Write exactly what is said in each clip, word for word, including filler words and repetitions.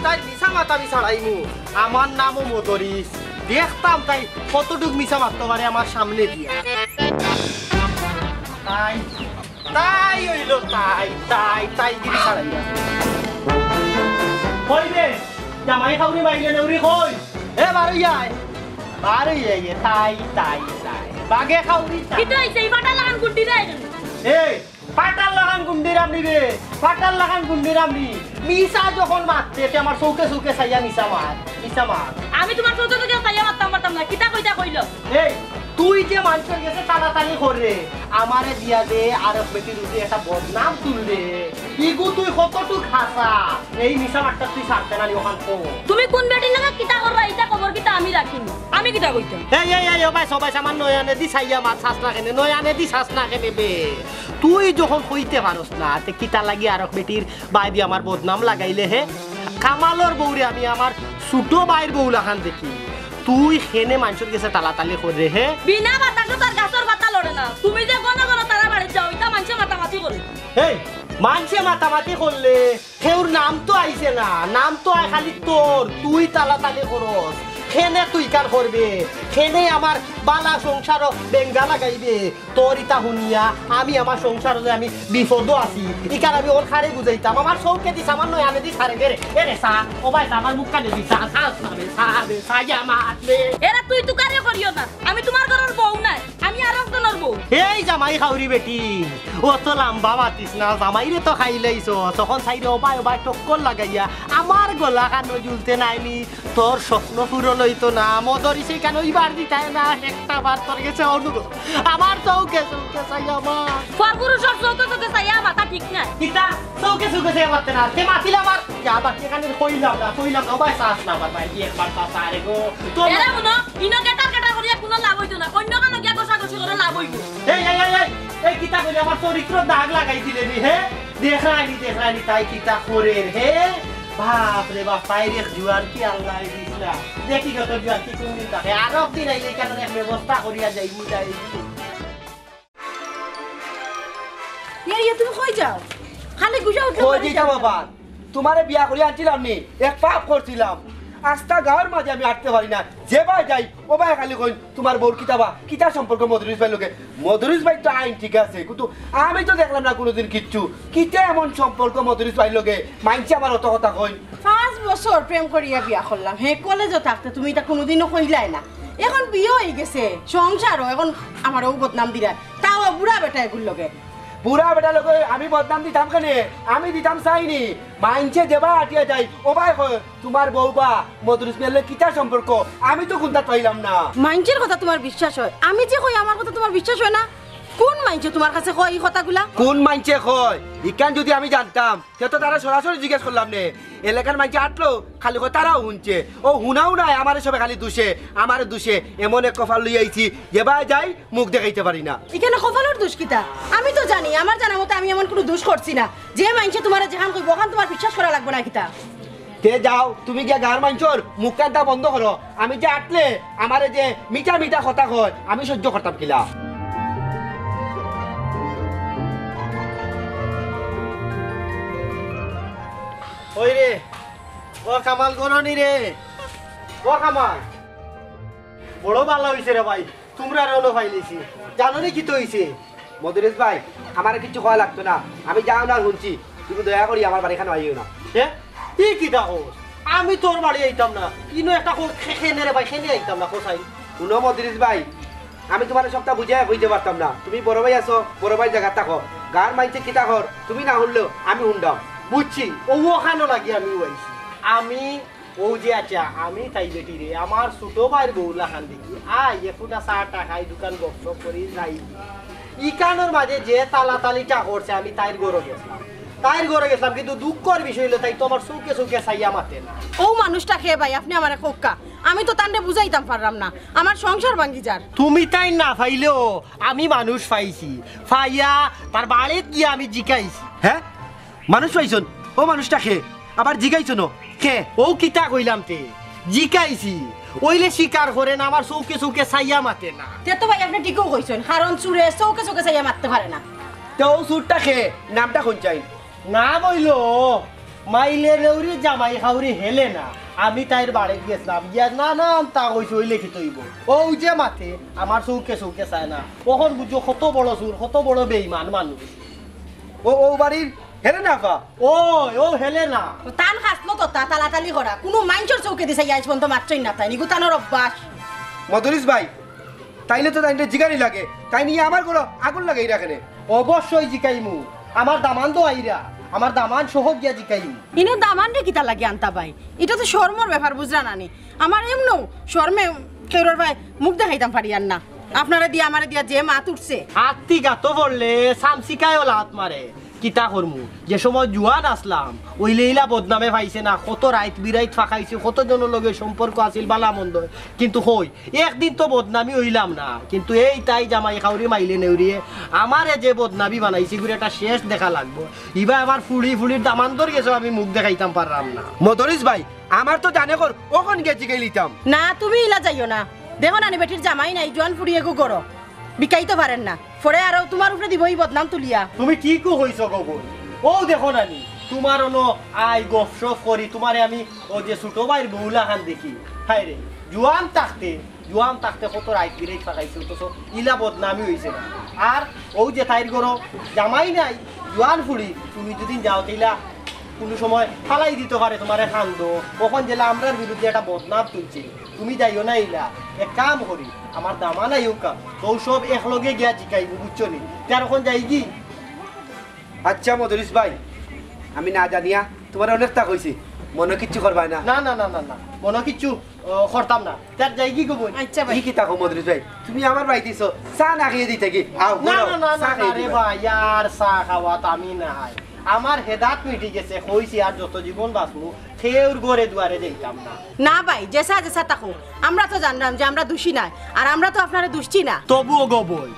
তাই মিছা মাত আমি ছাড়াইমু। আমার নামও মদরিস। দেখতাম তাই কতটুক মিছা মাততো পারে আমার সামনে দিয়া। তাই, তাই অইলো, তাই, তাই, তাই গিরি ছাড়াইয়া। কই রে? জামাই খাউরি বাইলে নেউরি কই? এ, বারই আয়। বারই আয়, তাই, তাই, তাই। বাগে খাউরি তাই। কিতা অইছে? ই ফাটার লাখান গুন্ডি রে। এই, ফাটার লাখান গুন্ডির আমনি রে, ফাটার লাখান গুন্ডির আমনি। মিছা যখন মাততে, তে আমার চউখে চউখে চাইয়া মিছা মাত, মিছা মাত। আমি তুমার চউখে চউখে চাইয়া মাততাম পারতাম না, কিতা কইতা কইলো। এই, তুই যে মানষর গেছে তালাতালি কররে, আমারে দিয়া দে আরক বেটির উপরে একটা বদনাম তুলরে। ইগু তুই কতটুক হাছা, এই মিছা মাতটা তুই ছাড়তে না নি অখান কো। তুমি কুন বেটির লগে কিতা করবা, ইতা খবর কিতা আমি রাখি না। আমি কিতা কইতাম? এই, এই, এই, ও ভাই, সবাই আমার নয়ানে দি চাইয়া মাত চাস না কেনে, নয়ানে দি চাস না কেনে বে? তুই যখন কইতে পারস না, তে কিতা লাগি আরক বেটির বায়দি আমার বদনাম লাগাইলে হে? কামালর বউরে আমি আমার ছুটো ভাইর বউ লাখান দেখি। তুই কেনে মানষর গেছে তালাতালি কররে হে? বিনা বাতাসো তার গাছর পাতা লড়ে না। তুমি যে ঘন ঘন তারার বাড়িত যাও, ইতা মানষে মাতামাতি করে। এই, মানষে মাতামাতি করলে কেউর নাম তো আইছে না, নাম তো আয় খালি তোর, তুই তালাতালি করস। কেনে তুই কার করবে? কেনে আমার বালা সংসারো বেঙ্গা লাগাইবে? তোর ইতা হুনিয়া আমি আমার সংসারো যে আমি বিপদো আছি, ইকার আমি অর কারে বুঝাইতাম। আমার চউখে দি সামান্য আনে দি সারে দে রে। এ রে, চা, ও ভাই, চা, আমার মুখ কানে দি চা, চা, চা রে, চা রে, চা, ইয়া মাত রে। এরা তুই তুকারে করিও না, আমি তুমার ঘরর বউ নায়, আমি আরক জনর বউ। এই জামাই খাউরি বেটি, অত লাম্বা মাতিস না, জামাইরে তো খাইলাইছস, তখন চাইরে ও ভাই, ও ভাই, টক্কর লাগাইয়া আমার গলা কানো ঝুলতে নাইনি। তোর স্বপ্ন পূরণ অইতো না, মদরিসে কেনে ইবার দিতায় না, একটা বার তোর গেছে অনুরোধ। আমার চউখে চউখে চাইয়া মাত। পরপুরুষর চউখে চউখে চাইয়া মাতা ঠিক নায়। কিতা? চউখে চউখে চাইয়া মাততে না। তে মাতিলে আমার, যা বাকি এখানে কইলাম না, কইলাম না, ও ভাই, চাস না, আমার ভাই, কি একবার চাস আরে গো। তোর এরা হুনো, ইনো গেটার গেটার করিয়া কুনু লাভ অইতো না। অন্য কানো গিয়া ঘষাঘষি করো, লাভ অইবো। এই, এই, এই, এই, এই, কিতা কইলে আমার চরিত্র দাগ লাগাই দিলে নি, হে? দেখরায়নি, দেখরায়নি, তাই কিতা করের, হে? বাপ রে বাপ, তাইর এক জুয়ান কি আল্লায় দিছলা। দেখি কত জুয়ান কি কুনদিন থাকে। আরক দিন আইলে ইকানোর এক ব্যবস্থা করিয়া যাইমু, যাইমু। ইয়া, ইয়া, তুমি কই যাও? খালি গুছা উঠলে কই যাইতাম বাবা? তুমারে বিয়া করি আনছিলাম নি, এক পাপ করছিলাম। আস্তা গাঁওর মাঝে আমি আটতে পারি না। যেবায় যাই, ওবায় খালি কইন, "তুমার বউর কিতা বা, কিতা সম্পর্ক মদরিস ভাইর লগে?" মদরিস ভাই তো আইন ঠিক আছে, কিন্তু আমি তো দেখলাম না কুনুদিন কিচ্ছু। কিতা এমন সম্পর্ক মদরিস ভাইর লগে, মাইনষে আমার অত কথা কইন। পাঁচ বছর প্রেম করিয়া বিয়া করলাম, হে কলেজো থাকতে তুমি ইতা কুনুদিনও কইলায় না। এখন বিয়া অইগেছে, সংসারও, এখন আমারেও বদনাম দিরা, তাও বুড়া বেটা এগুর লগে। বুড়া বেটার লগে আমি বদনাম দিতাম কেনে? আমি দিতাম চাইনি। মাইনষে যেবায় আটিয়া যাই, ওবায় কয়, "তুমার বউ বা মদরিস মিয়ার লগে কিতা সম্পর্ক?" আমি তো কুন্তা পাইলাম না। মাইনষের কথা তুমার বিশ্বাস অয়, আমি যে কই আমার কথা তুমার বিশ্বাস অয় না? কুন মাইনষে তুমার কাছে কয় ই কথাগুলা? কুন মাইনষে কয়? ইখান যুদি আমি জানতাম, তে তো তারা সরাসরি জিজ্ঞেস করলাম নে। এলাকার মাইনষে আটলো, খালি কয় তারাও হুনছে। ও হুনাও নায়, আমারে সবে খালি দুষে, আমারে দুষে। এমন এক কপাল লইয়া আইছি, যেবায় যাই, মুখ দেখাইতে পারি না। ইখানো কপালর দুষ কিতা? আমি তো জানি, আমার জানা মতে আমি এমন কুনু দুষ করছি না। যে মাইনষে তুমারে যেখান কইবো, ওখান তুমার বিশ্বাস করা লাগবো না কিতা? তে যাও, তুমি গিয়া গাঁওর মাইনষর মুখ কান্তা বন্ধ করো। আমি যে আটলে, আমারে যে মিঠা মিঠা কথা কয়, আমি সহ্য করতাম কিলা? ওই রে, ও কামাল, ঘরো নি রে? ও কামাল, বড় ভালা অইছে রে ভাই, তুমরারে অনো পাইলিছি। জানো নি কিতা অইছে? মদরিস ভাই, আমারে কিচ্ছু কওয়া লাগতো না, আমি যা হুনার হুনছি। তুমি দয়া করি আমার বাড়িখানো আইও না। হে? ই কিতা কস? আমি তোর বাড়ি আইতাম না। ইনো একটা কো-, খে-, কেনে রে ভাই, কেনে আইতাম না, কসাই? হুনো মদরিস ভাই, আমি তুমারে সবটা বুঝাইয়া কইতে পারতাম না। তুমি বড় ভাই আছো, বড় ভাইর জাগাত থাকো। গাঁওর মাইনষে কিতা কর, তুমি না হুনলেও আমি হুনরাম। বুঝছি, অউ অখানো লাগি আমিও আইছি। আমি অউ যে আচ্ছা, আমি তাই বেটিরে আমার ছুটো ভাইর বউ লাখান দেখি। আই, এক ফুটা চা টা খাই, দুখান গপসপ করি যাই। ইখানোর মাঝে যে তালাতালিটা করছে, আমি তাইর ঘরো গেছলাম। তাইর ঘরো গেছলাম, কিন্তু দুঃখর বিষয় অইলো, তাই তো আমার চউখে চউখে চাইয়া মাতে না। অউ মানুষটা কে ভাই, আপনে আমারে কউক্কা। আমি তো তানরে বুঝাইতাম পাররাম না, আমার সংসার ভাঙ্গি যার। তুমি তাইন না পাইলেও আমি মানুষ পাইছি, পাইয়া তার বাড়িত গিয়া আমি জিকাইছি। হে? মানুষ পাইছন? অউ মানুষটা কে? আবার জিকাইছন কে? অউ কিতা কইলাম তে? জিকাইছি। অইলে স্বীকার করে না, আমার চউখে চউখে চাইয়া মাতে না। তে তো ভাই আপনে ঠিকউ কইছন, কারণ চুরে চউখে চউখে চাইয়া মাততে পারে না। তে অউ চুরটা কে? নামটা কইন চাই। নাম অইলো মাইলে নেউরি জামাই খাউরি হেলে না। আমি তাইর বাড়িত গেছলাম, গিয়া না না আনতা কইছি, অইলে কিতা অইবো? অউ যে মাতে, আমার চউখে চউখে চায় না। অখন বুঝো কত বড় চুর, কত বড় বেইমান মানুষ। ও, অউ বাড়ির হেলে না আফা? ও, অউ হেলে না। তান খাসলত অতা তালাতালি করা, কুনু মাইনষর চউখেদি চাইয়া আইজ পর্যন্ত মাতছইন না তাইন, ইগু তানর অভ্যাস। মদরিছ ভাই, তাইলে তো তাইনরে জিগানি লাগে, তাইন ইয়া আমার ঘরো আগুন লাগাইরা কেনে? অবশ্যই জিগাইমু, আমার দামান তো আইরা, আমার দামান সহ গিয়া জিগাইমু। ইনো দামানরে কিতা লাগি আনতা ভাই? ইটা তো শরমর ব্যাপার, বুঝরা না নি? আমার এমনেউ শরমে কেউরর ভাই মুখ দেখাইতাম পারিয়ার না। আপনারে দিয়া আমারে দিয়া যে মাত উঠছে। আত্তি গাতো পড়লে সামসিকায়ও লাত মারে। কিতা করমু? যে সময় জুয়ান আছলাম, অইলে ইলা বদনামে পাইছে না, কত রাইত বিরাইত ফাকাইছি, কত জনর লগে সম্পর্ক আছিল, বালা মন্দ। কিন্তু কই, একদিন তো বদনামি অইলাম না, কিন্তু এই তাই জামাই খাউরি মাইলে নেউরিয়ে আমারে যে বদনামি বানাইছে, ইগুর একটা শেষ দেখা লাগবো। ইবা আমার ফুড়ি ফুড়ির দামান্দর গেছে আমি মুখ দেখাইতাম পারলাম না। মদরিছ ভাই, আমার তো জানে কর, অখন গিয়া জিগাইলিতাম। না, তুমি ইলা যাইও না। দেখো নানি, বেটির জামাই নাই, জুয়ান ফুড়ি এগু ঘরো। বিকাইতো পারের না। পরে আরো তুমার উপরে দিবো ই বদনাম তুলিয়া। তুমি ঠিকউ কইছো গো বইন। অউ দেখো নানি, তুমার অনো আই গফসফ করি, তুমারে আমি অউ যে ছোট ভাইর বউ লাখান দেখি। হায় রে, জুয়ান থাকতে, জুয়ান থাকতে কত রাইত বিরাইত ফাকাইছে, অথচ ইলা বদনামি অইছে না। আর অউ যে তাইর ঘরো জামাই নাই, জুয়ান ফুড়ি, তুমি যদি যাও, তে ইলা কুনু সময় ফালাই দিতো পারে তুমারে কান্দো। অখন যেলা আমরার বিরুদ্ধে একটা বদনাম তুলছে, তুমি যাইও না ইলা। এক কাম করি, আমার দামান আইউক্কা, তো সব একলগে গিয়া জিকাইমু, বুঝছো নি? তে আর অখন যাইগি? আচ্ছা মদরিছ ভাই, আমি না জানিয়া তুমারে অনেকতা কইছি, মনো কিচ্ছু করবায় না। না, না, না, না, না, মনো কিচ্ছু, ও, করতাম না। তে আর যাইগি গো বইন? আচ্ছা ভাই। ই কিতা কও মদরিছ ভাই, তুমি আমার বাড়িত আইছো, চা না খাইয়া যাইতায় গি? আও, না, ঘুরাও, না, না, চা না, খাইয়া না রে যাইতায়। ভাই, আর চা খাওয়াত আমি নায়। আমার হেদাত মিটি গেছে, কইছি আর যত জীবন বাঁচমু, কেউর ঘরে দুয়ারে যাইতাম না। না ভাই, যেছা যেছা থাকো, আমরা তো জানরাম যে আমরা দুষী নায়, আর আমরা তো আপনারে দুষছি না। তবুও গো বইন,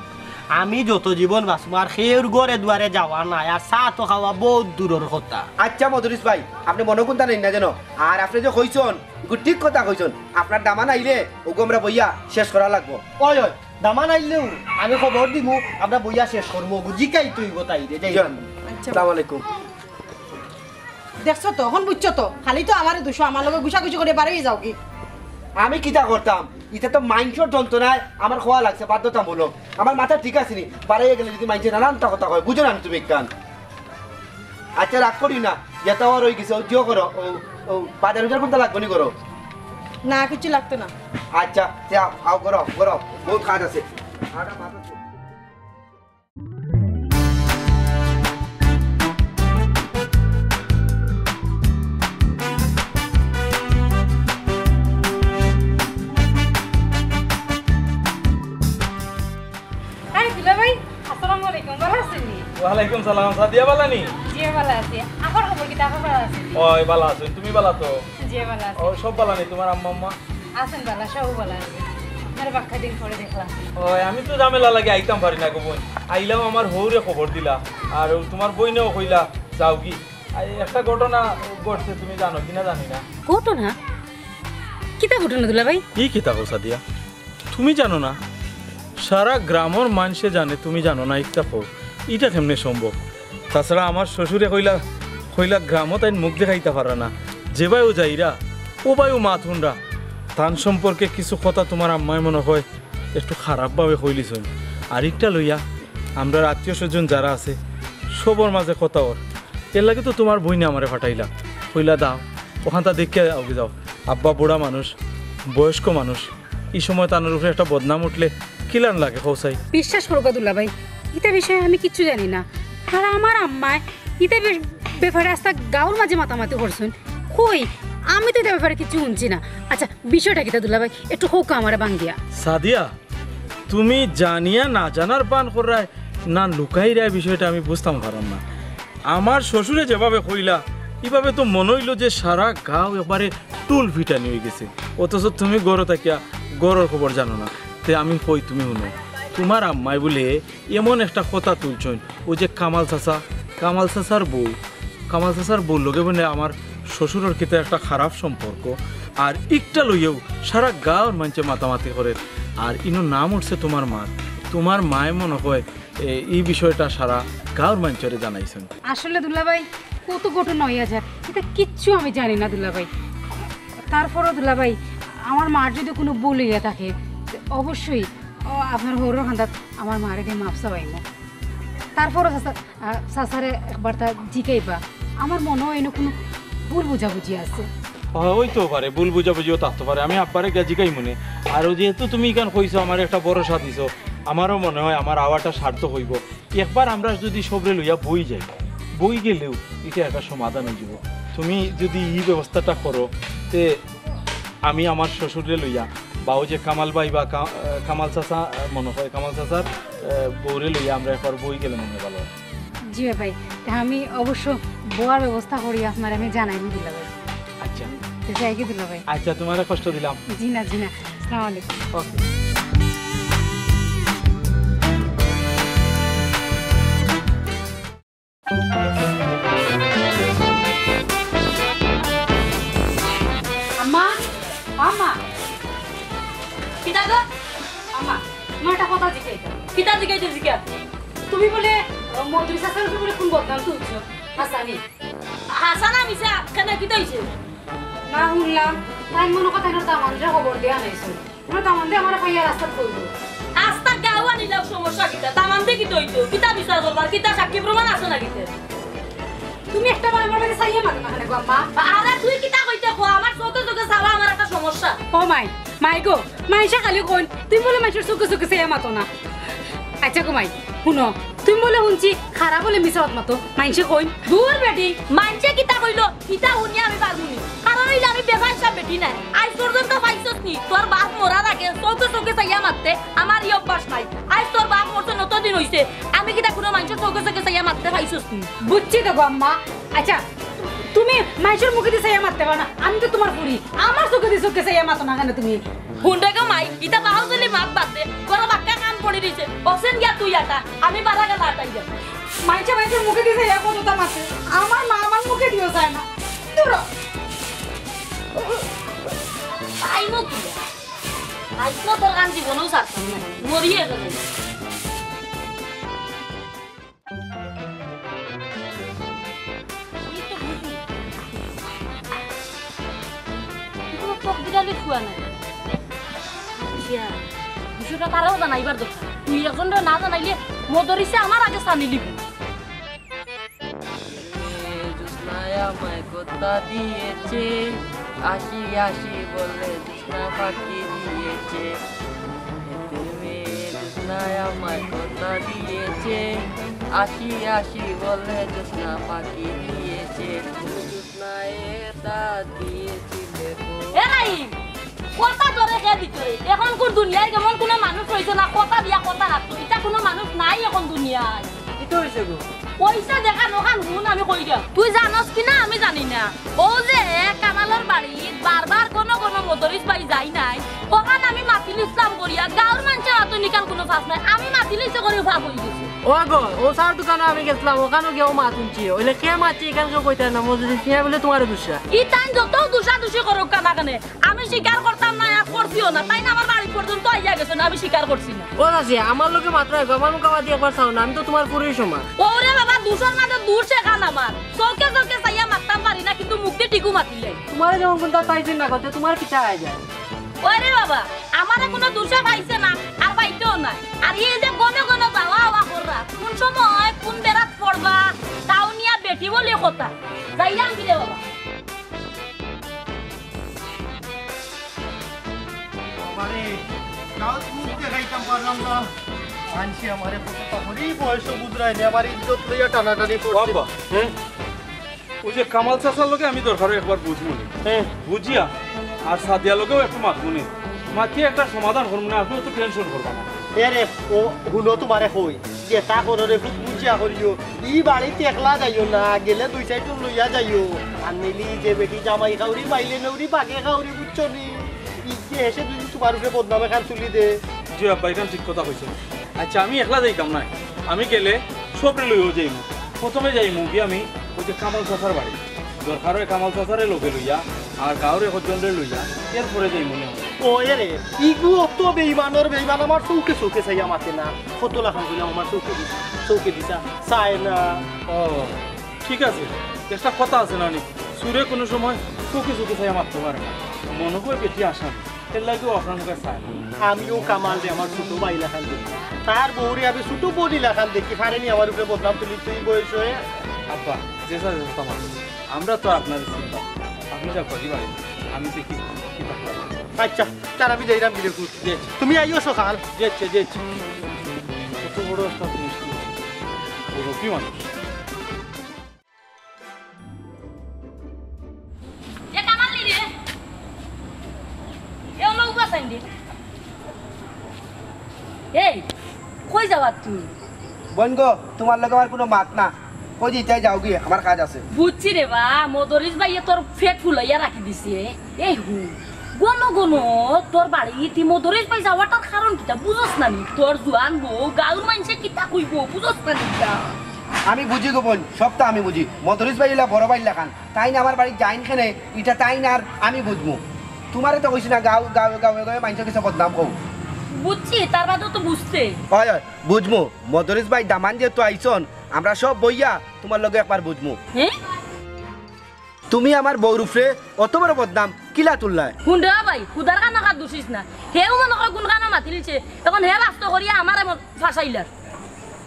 আমি যত জীবন বাঁচমু আর কেউর ঘরে দুয়ারে যাওয়া নায়, আর চা তো খাওয়া বউত দূরর কথা। আচ্ছা মদরিছ ভাই, আপনে মনো কুন্তা নেইন না যেন, আর আপনে যে কইছইন, ইগু ঠিক কথা কইছইন, আপনার দামান আইলে অগু আমরা বইয়া শেষ করা লাগবো। ওই, ওই, দামান আইলেউ আমি খবর দিমু, আমরা বইয়া শেষ করমু, অগু জিকাইতো অইবো তাইরে, যাই। যান। আচ্ছা। আসসালামু আলাইকুম। দেখছো তো, অখন বুঝছো তো, খালি তো আমারে দুষো, আমার লগে গুছাগুছি করি বারইয়া যাওগি। আমি কিতা করতাম? ইতা তো মাইনষর যন্ত্রণায় আমার কওয়া লাগছে বাধ্যতামূলক। আমার মাথা ঠিক আছে নি, বারইয়া গেলে যদি মাইনষে নানানতা কথা কয়, বুঝো না নি তুমি ইখান? আচ্ছা, রাগ করিও না, যেতা অওয়ার অই গেছে, অউ যেও করো, অউ, অউ, বাজার উজার কুন্তা লাগবো নি করো। না, কিচ্ছু লাগতো না। আচ্ছা, তে আও, আও, করো, করো, বউত কাজ আছে। আটা মাথা আছে। আরে দুলাভাই, আসসালামু আলাইকুম, ভালা আছইন নি? ওয়ালাইকুম সালাম, সাদিয়া ভালা নি? জি, ভালা আছি। আফার খবর কিতা, আফা ভালা আছইন নি? ওই, ভালা আছইন, তুমি ভালা তো? জি, ভালা আছি। ও, সব ভালা নি, তুমার আম্মা আম্মা? আছইন ভালা, সব ভালা আছইন। আপনারে বাক্কা দিন পরে দেখলাম। ওই, আমি তো ঝামেলা লাগি আইতাম পারি না গো বইন। আইলাম আমার হউরে খবর দিলা, আর অউ তুমার বইনেও কইলা যাওগি। আর একটা ঘটনা ঘটছে, তুমি জানো কিনা জানি না। ঘটনা? কিতা ঘটনা দুলাভাই? ই কিতা কও সাদিয়া? তুমি জানো না? সারা গ্রামর মানষে জানে, তুমি জানো না, ইতা কও। ইটা কেমনে সম্ভব? তাছাড়া আমার শ্বশুরে কইলা, কইলা গ্রামো তাইন মুখ দেখাইতা পাররা না। যেবায়ও যাইরা, অবায়ও মাত হুনরা। তান সম্পর্কে কিছু কথা তুমার আম্মায় মনো কয় একটু খারাপভাবে কইলিছইন। আর ইকটা লইয়া আমরার আত্মীয় স্বজন যারা আছে, সবর মাঝে কথা অর। এরলাগি তো তুমার বইনে আমারে পাঠাইলা। কইলা, "দাও, অখানতা দেখিয়া আওগি যাও।" আব্বা বুড়া মানুষ, বয়স্ক মানুষ, ই সময় তানর উপরে একটা বদনাম উঠলে কিলান লাগে কও চাই? বিশ্বাস করউক্কা দুলাভাই, ইতা বিষয়ে আমি কিচ্ছু জানি না। আর আমার আম্মায় ইতা বে-, ব্যাপারে আস্তা গাঁওর মাঝে মাতামাতি করছইন। কই, আমি তো ইতা ব্যাপারে কিচ্ছু হুনছি না। আচ্ছা, বিষয়টা কিতা দুলাভাই, একটু কউক্কা আমারে ভাঙ্গিয়া। সাদিয়া, তুমি জানিয়া না জানার ভান কররায় না লুকাইরায়, বিষয়টা আমি বুঝতাম পাররাম না। আমার শ্বশুরে যেভাবে কইলা, ইভাবে তো মনো অইলো যে সারা গাঁও একবারে টুল ফিটানি অইগেছে, অথচ তুমি ঘরো থাকিয়া ঘরর খবর জানো না। তে আমি কই, তুমি হুনো, তুমার আম্মায় বুলে এমন একটা কথা তুলছইন, অউ যে কামাল চাচা, কামাল চাচার বউ, কামাল চাচার বউর লগে মানে আমার শ্বশুরর কিতা একটা খারাপ সম্পর্ক, আর ইকটা লইয়াউ সারা গাঁওর মানষে মাতামাতি করের, আর ইনো নাম উঠছে তুমার মার। তুমার মায় মনো কয় এ, ই বিষয়টা সারা গাঁওর মানষরে জানাইছইন। আসলে দুলাভাই, কত ঘটনা অইয়া যায়, তা কিচ্ছু আমি জানি না দুলাভাই। তারপরও দুলাভাই, আমার মার যদি কুনু ভুল অইয়া থাকে, তে অবশ্যই, ও, আপনার হউরর কান্দাত আমার মারে দিয়া মাফ চাওয়াইমু। তারপরও চাচা, আ, চাচারে একবার তা জিকাইবা, আমার মনো অয় ইনো কুনু ভুল বুঝাবুঝি আছে। অয়, অইতেও পারে, ভুল বুঝাবুঝিও থাকতে পারে। আমি আব্বারে গিয়া জিকাইমুনে। আর অউ যেহেতু তুমি ইখান কইছো, আমারে একটা ভরসা দিছো, আমারও মনো অয় আমার আওয়াটা সার্থক অইবো। একবার আমরা যদি সবরে লইয়া বই যাই, বই গেলেউ ইটা একটা সমাধান অইযিবো। তুমি যদি ই ব্যবস্থাটা করো, তে আমি আমার শ্বশুররে লইয়া, বা অউ যে কামাল ভাই বা কা-, আহ, কামাল চাচা, আহ, মনো অয় কামাল চাচার, আহ, বউরে লইয়া আমরা একবার বই গেলে মনো অয় ভালা অয়। জি ভাই, তে আমি অবশ্য বওয়ার ব্যবস্থা করি, আপনারে আমি জানাইমু দুলাভাই। আচ্ছা। তে যাইগি দুলাভাই। আচ্ছা, তুমারে কষ্ট দিলাম। জি না, জি না। আসসালামু আলাইকুম। ওকে। আম্মা, আম্মা। কিতা গো? আম্মা, তুমারে একটা কথা জিকাইতাম। কিতা জিকাইতে জিকা? তুমি বুলে, আহ, মদরি চাচার উপরে বুলে কুন বদনাম তুলছো? হাছা নি? হাছা না মিছা? কেনে, কিতা অইছে? না, হুনলাম, তাইন মনো অয় তাইনর দামান্দরে খবর দিয়া আনাইছইন। না, দামান্দে আমারে পাইয়া রাস্তাত কইলো। আস্তা গাঁও আনিলাম, সমস্যা কিতা? দামান্দে কিতা অইতো? কিতা বিচার করবা? কিতা সাক্ষী প্রমাণ আছে না কিতা? তুমি একটা বার আমার বাড়ি চাইয়া মাতো না কেনে গো আম্মা? আরে তুই কিতা কইতে কো? আমার চউখে চউখে চাওয়া আমার একটা সমস্যা। ও মাই, মাই গো, মাইনষে খালি কইন, তুমি বুলে মাইনষর চউখে চউখে চাইয়া মাতো না। আচ্ছা গো মাই, হুনো, তুমি বুলে হুনছি খারাপ বুলে মিছা মাত মাতো, মাইনষে কইন। দূর বেটি, মাইনষে কিতা কইলো, ইতা হুনিয়া আমি পারমু নি। কারণ অইলে আমি বেফাইসা বেটি নায়। আইজ পর্যন্ত পাইছস নি, তোর বাপ মরার আগে চউখে চউখে চাইয়া মাততে আমার ই অভ্যাস নাই। আইজ তোর বাপ মরছে অতদিন অইছে, আমি কিতা কুনু মাইনষর চউখে চউখে চাইয়া মাততে পাইছস নি? বুঝছি তো গো আম্মা। আচ্ছা, তুমি মাইনষর মুখেদি চাইয়া মাততে পারো না, আমি তো তুমার ফুড়ি, আমার চউখেদি চউখে চাইয়া মাতো না কেনে তুমি? হুন রে গো মাই, ইতা বাহুজলি মাত বাদ দে, ঘরো বাক্কা কাম পড়ি রইছে, অছেন গিয়া তুই আটা, আমি বারা গেলা আটাই যাই। মাইনষে মাইনষর মুখেদি চাইয়া কততা মাতে, আমার মা আমার মুখেদিও চায় না। দূর হ। আইমু কি? আইজ তো তোর কান জীবনেও ছাড়তাম না, মরিয়া গেলে। এই তো বুঝি। কোনো তকদিরালি ফুয়া নাই। আচ্ছা, বিষয়টা তারাও জানাইবার দরকার। তুই একজনরে না জানাইলে মদরিছে আমার আগে সানি লিবি। জ্যোৎস্নায় আমায় কথা দিয়েছে, আসি আসি বলে জ্যোৎস্না ফাঁকি দিয়েছে। এতে মেয়ে জ্যোৎস্নায় আমায় কথা দিয়েছে, আসি আসি বলে জ্যোৎস্না ফাঁকি দিয়েছে। জ্যোৎস্নায় এটা দিয়েছিলে গো। এ রাইম, কথা ধরে কে দিত রে? এখন কোন দুনিয়ায় এমন কোনো মানুষ রইছে না, কথা দিয়া কথা রাখতো। ইতা কোনো মানুষ নাই এখন দুনিয়ায়। কিতা অইছে গো? পয়সা দেখা নখান হুন আমি কই গেল। তুই জানোস কি না আমি জানি না। ও যে কামালর বাড়ি বারবার কোনো কোনো মদরিস ভাই যাই নাই, ওখান আমি মাতিল ইসলাম করিয়া গাঁওর মানুষে মাতো নিকান কোনো ফাঁস নাই, আমি মাতিল ইসে করিও ফাঁস হয়ে গেছে। ও গো, ও চার দোকানো আমি গেছিলাম, ওখানো গিয়াও মাত হুনছি। অইলে কে মাতছে ইখান কেউ কইতে না, মদরিস মিয়া বুলে তুমারে দুষরা। ইতাইন যত দুষাদুষি করউক্কা না কেনে, আমি স্বীকার করতাম না, আর করছিও না। তাইন আমার বাড়ি পর্যন্ত আইয়া গেছে না, আমি স্বীকার করছি না। ও চাচি, আমার লগে মাত্র এক, আমার মুখামাখি একবার চাও না, আমি তো তুমার ফুড়ির সমান। ওরে বাবা, দুষর মাঝে দুষ এখান আমার। চউখে চউখে চাইয়া মাততাম পারি না, কিন্তু মুখদি ঠিকউ মাতিলে। তুমারে যেমন কোনটা পাইছি না করতে, তুমার কিতা আয় যায়? ওরে বাবা, আমারে কোনো দুষে পাইছে না, আর পাইতেও না। আর এই যে ঘন ঘন যাওয়া আওয়া কররা, কোন সময় কোন বেড়াত পড়বা, তাও নিয়া বেটি বলি কথা। যাইলাম কি রে বাবা? আমারে গাঁওত মুখ দেখাইতাম পারলাম না। মানষে আমারে কত তাড়াতাড়ি বয়স বুঝরায় নে, আমার ইজ্জত লইয়া টানাটানি ও করছে। আব্বা, হ্যাঁ? ওই যে কামাল চাচার লগে আমি দরকার অয় একবার বুঝমুনে। হ্যাঁ। বুঝিয়া আর সাদিয়ার লগেও একটু মাতমুনে। মাতিয়া একটা সমাধান করমুনে, আপনে অত tension করবা না। এ রে, ও হুনো তুমারে কই, যেতা করো রে, খুব বুঝিয়া করিও। ই বাড়িত একলা যাইও না, গেলে দুই চাইরজন লইয়া যাইও। আর নিলি যে বেটি জামাই খাউরি, মাইলে নউরি, বাগে খাউরি, বুঝছো নি? ই যে হেষে যদি তুমার উপরে বদনাম এখান তুলি দে। জি আব্বা, ইখান ঠিক কথা কইছো। আচ্ছা, আমি একলা যাইতাম নায়, আমি গেলে সবরে লইয়াউ যাইমু। প্রথমে যাইমু কি আমি ওই যে কামাল চাচার বাড়ি, দরকার অয় কামাল চাচারে লগে লইয়া আর গাঁওর একজনরে লইয়া, এরপরে যাইমুনে। ও এ রে, ইগু অত বেইমানর বেইমান, আমার চউখে চউখে চাইয়া মাতে না। কত লাখান কইলাম আমার চউখে দি-, চউখে দিছা, চায় না। ও, ঠিক আছে, একটা কথা আছে না নি, তোরে কোনো সময় চোখে চোখে চাইয়া মাততে পারে না। মনে হয় বেটি আসামি, এর লাগেও আপনার মুখে চায় না। আমিও কামালরে আমার ছোট ভাই লাখান দেখি, তার বউরে আমি ছোট বোন লাখান দেখি, পারেনি আমার উপরে বদনাম তুলি তুই বয়স হয়ে। আব্বা, যে যা যে যা মাত, আমরা তো আপনার চিন্তা, আপনি যা করি বাড়ি, আমি দেখি কি পাকলাম। আচ্ছা, তার আমি যাইরাম গিরে কুট। জি। তুমি আইও সকাল। জি, আচ্ছা, জি, আচ্ছা। কত বড় একটা জিনিস, মুরব্বী মানুষ। এ কামাল নি রে? এ অনো উবা সাইন দে। এই, কই যাওয়ার তুই? বোন গো, তোমার লগে আমার কোনো মাত না। কই দিতাই যাও গিয়ে, আমার কাজ আছে। বুঝছি রে বা, মদরিস ভাইয়ে তোর পেট ফুলাইয়া রাখি দিছে। এই হুন, গণ গণ তোর বাড়ি ইতি মদরিস ভাই যাওয়াটার কারণ কিতা বুঝস না নি? তোর জুয়ান বউ, গাঁওর মানষে কিতা কইবো, বুঝস না নি কিতা? আমি বুঝি গো বোন, সবটা আমি বুঝি। মদরিস ভাই ইলা বড় ভাই লাখান, তাইন আমার বাড়ি যাইন কেনে, ইটা তাইন আর আমি বুঝমু। তোমারে তো কইছি না, গাঁও, গাঁও, গাঁও, গাঁও, মানষর কিছু বদনাম কও। বুঝছি, তার বাদেও তো বুঝতে। হয়, হয়, বুঝমু। মদরিস ভাই দামান যেহেতু আইছন, আমরা সব বইয়া তোমার লগে একবার বুঝমু। হ্যাঁ? তুমি আমার বউর উপরে অত বড় বদনাম কিলা তুললায়? হুন রে ভাই, হুদার কানো কান দুষিস না। হেও মনে কয় কোন কানো মাতিলিছে, এখন হে বাস্ত করিয়া আমার এমন ফাঁসাইলার।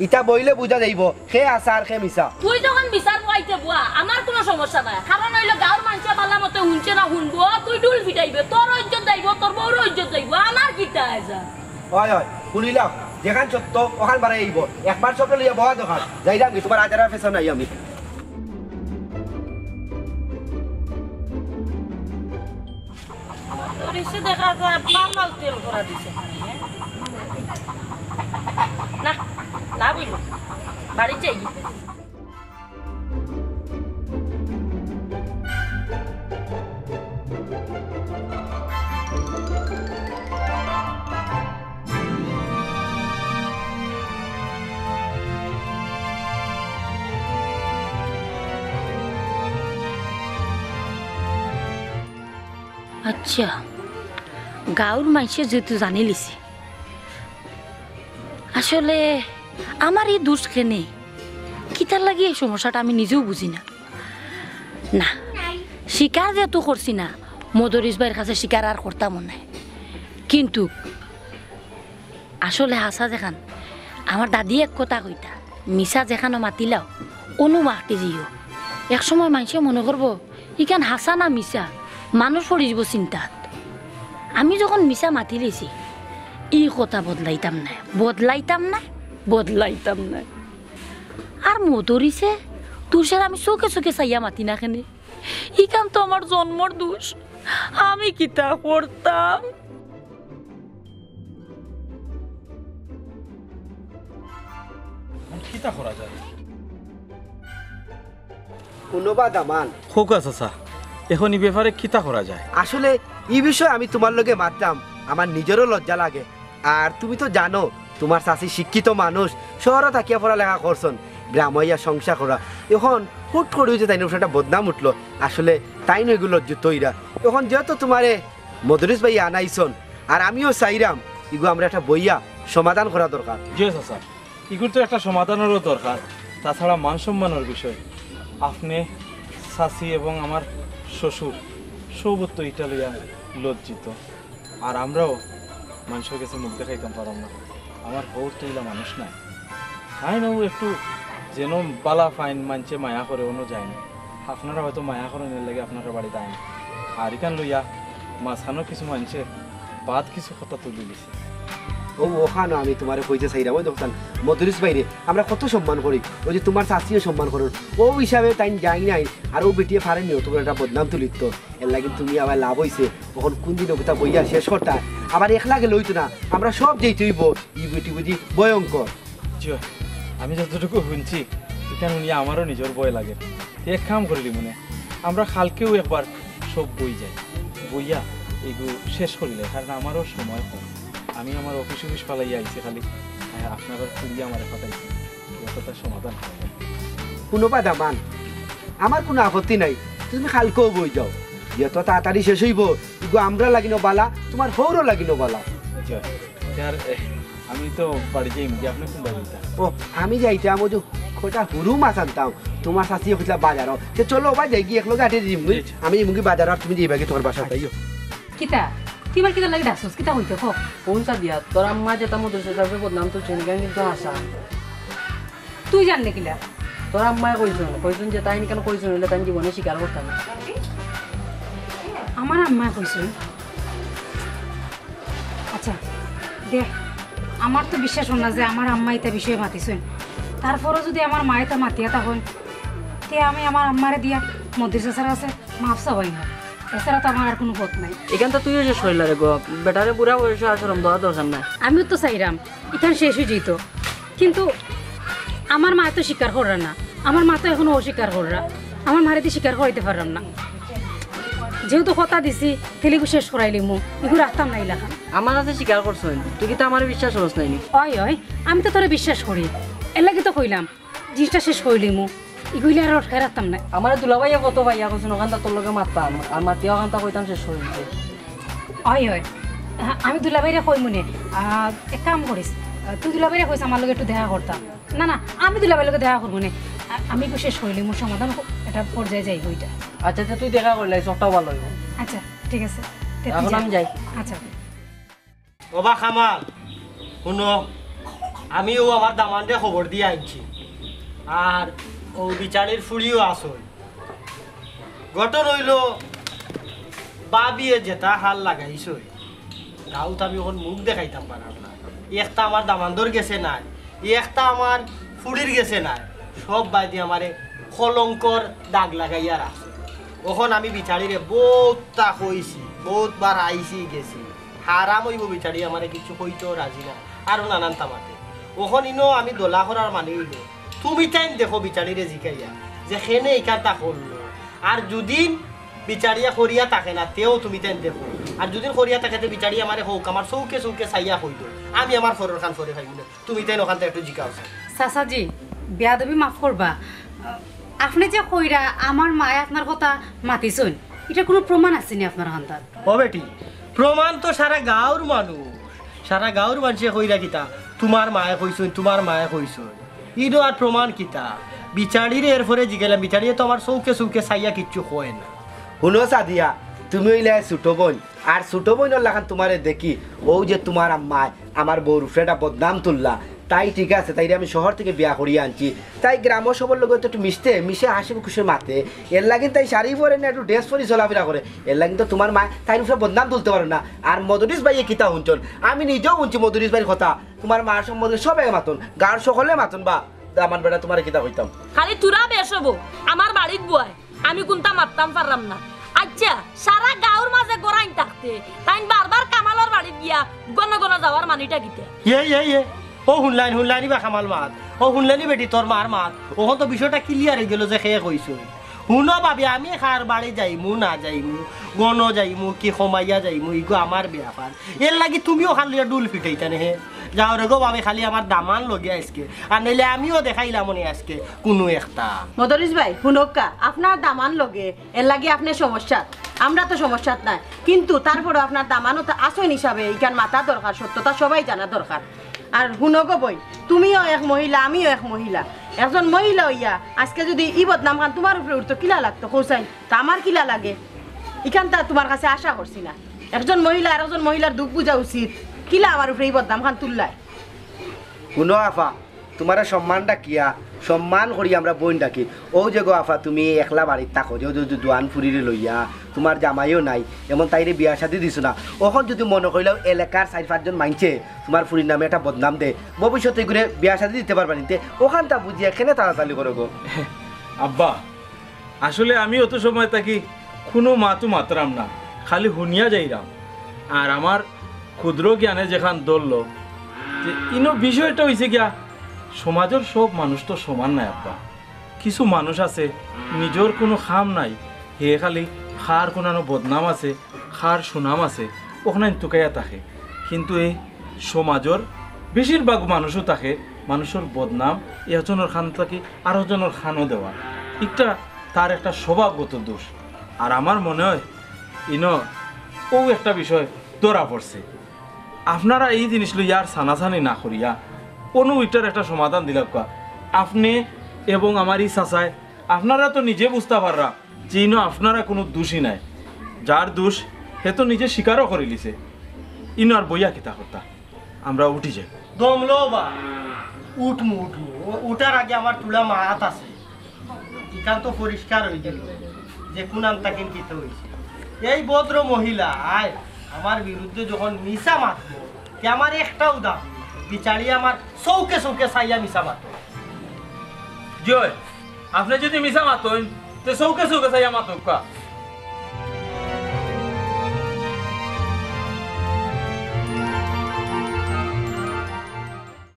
ইটা বইলে বুঝা যাইব, কে আছা আর কে মিছা। তুই যখন মিছার বইতে বুয়া, আমার কোনো সমস্যা নাই। কারণ অইলো গাঁওর মানষে ভালা মতে হুনছে না হুনবো, তুই ঢুল ফিটাইবে, তোর ইজ্জত যাইব, তোর বউর ইজ্জত যাইব, আমার কিতা আছে? হয়, হয়, হুনিলাম, যেখান সত্য, ওখান বাড়াই আইব। একবার সবটা লইয়া বওয়া দরকার। যাইরাম কি, তোমার আজারা ফেসা নাই আমি। তোর ইসে দেখা যায় পাল্লাও তেল করা দিছে। না, না বুঝলো। বাড়ি যাই। আচ্ছা, গাঁওর মানষে যেহেতু জানিলিছে, আসলে আমার ই দুষ কেনে? কিতার লাগি এই সমস্যাটা আমি নিজেও বুঝি না। না, স্বীকার যেহেতু করছি না, মদরিস ভাইর কাছে স্বীকার আর করতামও নায়। কিন্তু আসলে হাছা যেখান, আমার দাদি এক কথা কইতা, মিছা যেখানো মাতিলাও, অনু মাখতে যাইও। এক সময় মানষে মনে করবো, ইখান হাছা না মিছা, মানুষ পড়ি যিবো চিন্তাত। আমি যখন মিছা মাতিলিছি, ই কথা বদলাইতাম নায়, বদলাইতাম নায়, বদলাইতাম নায়। আর মদরিসে দুষের আমি চোখে চোখে চাইয়া মাতি না কেনে? ইখান তো আমার জন্মর দুষ, আমি কিতা করতাম? কিতা করা যায়? হুনো বা দামান। খোকা চাচা, এখন ই ব্যাপারে কিতা করা যায়? আসলে ই বিষয়ে আমি তোমার লগে মাততাম, আমার নিজেরও লজ্জা লাগে। আর তুমি তো জানো, তোমার চাচি শিক্ষিত মানুষ, শহরো থাকিয়া পড়ালেখা করছন, গ্রামো আইয়া সংসার করা। এখন হুট করি যে তাইন উপরে একটা বদনাম উঠলো, আসলে তাইন অইগু লজ্জিত অইরা। এখন যেহেতু তোমারে মদরিস ভাইয়ে আনাইছন, আর আমিও চাইরাম, ইগু আমরা একটা বইয়া সমাধান করা দরকার। জি চাচা, ইগুর তো একটা সমাধানেরও দরকার, তাছাড়া মান সম্মানের বিষয়। আপনে, চাচি এবং আমার শ্বশুর সবত্ত ইটা লইয়া লজ্জিত। আর আমরাও মানষর গেছে মুখ দেখাইতাম পারাম না। আমার বউর তো ইলা মানুষ নায়। তাইন অউ একটু যেন বালা পাইন, মানষে মায়া করে, অনো যাইন। আপনারা হয়তো মায়া করইন, এর লাগি আপনারা বাড়িত আইন। আর ইখান লইয়া মাঝখানো কিছু মানষে বাদ কিছু কথা তুলি দিছে। অউ অখানো আমি তোমারে কইতে চাইরাম, অউ দেখতাম মদরিস ভাইরে আমরা কত সম্মান করি, অউ যে তোমার চাচিও সম্মান করইন, অউ হিসাবে তাইন যাইন নাই, আর অউ বেটিয়ে পারেনি, অত বড় একটা বদনাম তুলিত। এর লাগি তুমি আবার লাভ অইছে, অখন কুন দিন অগুতা বইয়া শেষ করতা, আবার একলা গেলে অইতো না, আমরা সব যাইতে অইবো, ই বেটি বুঝি ভয়ঙ্কর। জি, আমি যতটুকু হুনছি, ইখান হুনিয়া আমারও নিজর ভয় লাগে। তে এক কাম করিলিমুনে, আমরা কালকেউ একবার সব বই যাই, বইয়া ইগু শেষ করিলাই, কারণ আমারও সময় কম। আমি আমার অফিস অফিস ফালাইয়া আইছি, খালি, আহ, আপনারার ফুড়িয়ে আমারে পাঠাইছে, ই কথাটার সমাধান করা। হুনো বা দামান, আমার কুনু আপত্তি নাই, তুমি কালকেউ বই যাও, যত তাড়াতাড়ি শেষ অইবো, ইগু আমরার লাগিনও বালা, তোমার হউরর লাগিনও বালা। জি, তে আর, এ, আমি তো বাড়ি যাইমু গি, আপনে কুন বাড়ি যাইতা? ও, আমি যাইতাম অউ যে কয়টা হুরু মাছ আনতাম, তুমার চাচিয়ে কইলা বাজারো। তে চলো ওবা যাইগি, একলগে আটিয়া দিমুগি। আমি যাইমুগি বাজারো, আর তুমি যাইবাগি তুমার বাসাত, আইও। কিতা? তুই আমার কিতা লাগি ডাকছস? কিতা কইতে ক? হুন সাদিয়া, তোর আম্মায় যেতা মদরিছ চাচার উপরে বদনাম তুলছইন, ইখান কিন্তু হাছা। তুই জানলে কিলা? তোর আম্মায় কইছইন, কইছইন যে তাইন ইখান কইছইন অইলে তাইন জীবনে স্বীকার করতা না। আমার আম্মায় কইছইন? আচ্ছা, দেখ, আমার তো বিশ্বাস অয় না যে আমার আম্মায় ইতা বিষয়ে মাতিছইন। তারপরও যুদি আমার মায়ে ইতা মাতিয়া থাকইন, তে আমি আমার আম্মারে দিয়া মদরিছ চাচার কাছে মাফ চাওয়াইমু। এছাড়া তো আমার আর কুনু পথ নাই। ইখান তো তুইও শেষ করিলা রে গো। বেটারে বুড়া বয়সে আর শরম দেওয়ার দরকার নাই। আমিও তো চাইরাম ইখান শেষ অইযিতো, কিন্তু আমার মায়ে তো স্বীকার কররা না। আমার মা তো এখনো অস্বীকার কররা। আমার মারে দি স্বীকার করাইতে পাররাম না। যেহেতু কথা দিছি, তেলে ইগু শেষ করাইলিমু, ইগু রাখতাম না ইলাখান। আমার কাছে স্বীকার করছইন, তুই কিতা আমারে বিশ্বাস করস নাইনি? অয়, অয়, আমি তো তোরে বিশ্বাস করি, এরলাগি তো কইলাম। জিনিসটা শেষ করিলিমু, ইগুইলে আর আটকাই রাখতাম না। আমারে দুলাভাইয়ে কত ভাইয়া কইছইন, অখানতা তোর লগে মাততাম, আর মাতিয়া অখানতা কইতাম শেষ করি দিতে। অয়, অয়, আ-, আমি দুলাভাইরে কইমুনে। আ, এক কাম করিস, আ, তুই দুলাভাইরে কইস আমার লগে একটু দেখা করতা। না, না, আমি দুলাভাইর লগে দেখা করমুনে। আ-, আমি ইগু শেষ করিলিমু, সমাধান ক-, একটা পর্যায়ে যাইবো ইটা। আচ্ছা, আচ্ছা, তুই দেখা করলে সবটা ভালা অইবো। আচ্ছা, ঠিক আছে। তে তুই এখন যা। আমি যাই। আচ্ছা। ওবা কামাল, হুনো, আমি অউ আমার দামান্দরে খবর দিয়া আইছি। আর অউ বিচারির ফুড়িও আছইন। ঘটনা অইলো, ভাবিয়ে যেতা হাল লাগাইছইন, গাউত আমি অখন মুখ দেখাইতাম পারাম না। একটা আমার দামান্দর গেছে নাই, একটা আমার ফুড়ির গেছে নাই, সব বায়দি আমারে কলঙ্কর দাগ লাগাইয়া রাখছইন। অখন আমি বিচারিরে বউততা কইছি, বউতবার আইছি গেছি, হারাম অইবো বিচারি আমারে কিচ্ছু কইতেও রাজি না, আরো নানানতা মাতে। অখন ইনো আমি দলা করার মানি অইলো, তুমি তাইন দেখো বিচারিরে জিকাইয়া যে কেনে ইখানতা করলো। আর যুদি বিচারিয়ে করিয়া থাকে না, তেও তুমি তাইন দেখো। আর যুদি করিয়া থাকে, তে বিচারি আমারে কউক, আমার চউখে চউখে চাইয়া কই দেউক, আমি আমার পরর খান পরে খাইমুনে। তুমি তাইন অখানতা একটু জিকাও চাই। চাচাজি, বেয়াদবি মাফ করবা। আপনে যে কইরা আমার মায়ে আপনার কথা মাতিছইন, ইটার কুনু প্রমাণ আছেনি আপনার কান্দাত? ও বেটি, প্রমাণ তো সারা গাউর মানুষ, সারা গাউর মানষে কইরা কিতা, তুমার মায়ে কইছইন, তুমার মায়ে কইছইন। ইনো আর প্রমাণ কিতা? বিচারিরে এরপরে জিগাইলাম, বিচারিয়ে তো আমার চউখে চউখে চাইয়া কিচ্ছু কয় না। হুনো সাদিয়া, তুমি অইলায় ছোট বইন, আর ছোট বইনর লাখান তুমারে দেখি, অউ যে তুমার আম্মায় আমার বউর উপরে একটা বদনাম তুললা, তাই ঠিক আছে, তাইরে আমি শহর থাকি বিয়া করিয়া আনছি, তাই গ্রামর সবর লগে তো একটু মিশতে, মিশে হাসি খুশি মাতে, এরলাগি তাই শাড়ি পরে না, একটু dress পরি চলাফিরা করে, এরলাগি তো তুমার মায় তাইর উপরে বদনাম তুলতে পারে না। আর মদরিছ ভাইয়ে কিতা হুনছইন, আমি নিজেও হুনছি মদরিছ ভাইর কথা, তুমার মার সম্বন্ধে সবে মাতইন, গাউর সকলে মাতইন বা, আমার বেটা তুমারে কিতা কইতাম। খালি তোরা বেশ অইবো, আমার বাড়িত বয়। আমি কুনতা মাততাম পাররাম না। আইচ্ছা, সারা গাউর মাঝে গরাইন থাকতে, তাইন বারবার কামালর বাড়িত গিয়া ঘন ঘন যাওয়ার মানিটা কিতা? ইয়ে, ইয়ে, ইয়ে। অউ হুনলায়নি, হুনলায়নি বা কামাল মাত। অউ হুনলায়নি বেটি তোর মার মাত। অখন তো বিষয়টা clear অইগেলো যে কে কইছইন। হুনো ভাবি, আমি কার বাড়ি যাইমু না যাইমু, ঘন যাইমু কি কমাইয়া যাইমু, ইগু আমার বেয়াপার। এরলাগি তুমিও খালি ডুল ফিটাইতায় নে হে। যাও রে গো ভাবি, খালি আমার দামান লগে আইজকে। আর নাইলে আমিও দেখাইলাম অনে আইজকে কুনু একটা। মদরিছ ভাই, হুনউক্কা, আপনার দামান লগে এরলাগি আপনে সমস্যাত, আমরা তো সমস্যাত নাই, কিন্তু তারপরও আপনার দামানও তো আছইন হিসাবে ইখান মাতা দরকার, সত্যতা সবাই জানা দরকার। আর হুনো গো বইন, তুমিও এক মহিলা, আমিও এক মহিলা, একজন মহিলা অইয়া আইজকে যুদি ই বদনাম খান তুমার উপরে উঠতো, কিলা লাগতো কও চাইন? তা আমার কিলা লাগে? ইখানতা তুমার কাছে আশা করছি না। একজন মহিলা আর একজন মহিলার দুখ বুঝা উচিত। কিলা আমার উপরে ই বদনাম খান তুললায়? হুনো আফা, তুমারে সম্মান ডাকিয়া, সম্মান করি আমরা বইন ডাকি। অউ যে গো আফা, তুমি একলা বাড়িত থাকো, যে, যে, যে জোয়ান ফুড়িরে লইয়া, তুমার জামাইও নাই, এমন তাইরে বিয়া শাদি দিছো না। অখন যুদি মনো করিলাও এলাকার চাইর পাঁচজন মাইনষে তুমার ফুড়ির নামে একটা বদনাম দে, ভবিষ্যতে ইগুরে বিয়া শাদি দিতে পারবা নি তে, অখানতা বুঝিয়া কেনে তাড়াতাড়ি করো গো। আব্বা, আসলে আমি অত সময় থাকি কুনু মাতও মাতরাম না, খালি হুনিয়া যাইরাম। আর আমার ক্ষুদ্র জ্ঞানে যেখান ধরলো, যে ইনো বিষয়টা অইছে গিয়া, সমাজর সব মানুষ তো সমান নায় আব্বা। কিছু মানুষ আছে, নিজর কুনু কাম নাই, হে খালি কার কুনানো বদনাম আছে, কার সুনাম আছে, অখানাইন তুকাইয়া থাকে। কিন্তু এই সমাজর বেশিরভাগ মানুষও থাকে, মানুষর বদনাম একজনর কান থাকি আরোজনর কানো দেওয়া, ইটা তার একটা স্বভাবগত দোষ। আর আমার মনে অয় ইনো অউ একটা বিষয় ধরা পড়ছে। আপনারা এই জিনিস লইয়া আর ছানাছানি না করিয়া অনো ইটার একটা সমাধান দিলাউক্কা। আপনে এবং আমার ই চাচায়, আপনারা তো নিজে বুঝতা পাররা যে ইনো আপনারা কুনু দুষী নাই। যার দুষ হে তো নিজে স্বীকারও করিলিছে। ইনো আর বইয়া কিতা করতা? আমরা উঠি যাই। দমলো বা, উঠমু, উঠমু। উ-, উঠার আগে আমার তুলা মাত আছে। ইখান তো পরিষ্কার অইগেল যে কুন আন্তাকিন কিতা অইছে। এই ভদ্র মহিলায় আমার বিরুদ্ধে যখন মিছা মাতবো, তে আমার একটাউ দাবি, বিচারি আমার চউখে চউখে চাইয়া মিছা মাতো। জি অয়, আপনে যুদি মিছা মাতইন, তে চউখে চউখে চাইয়া মাতউক্কা।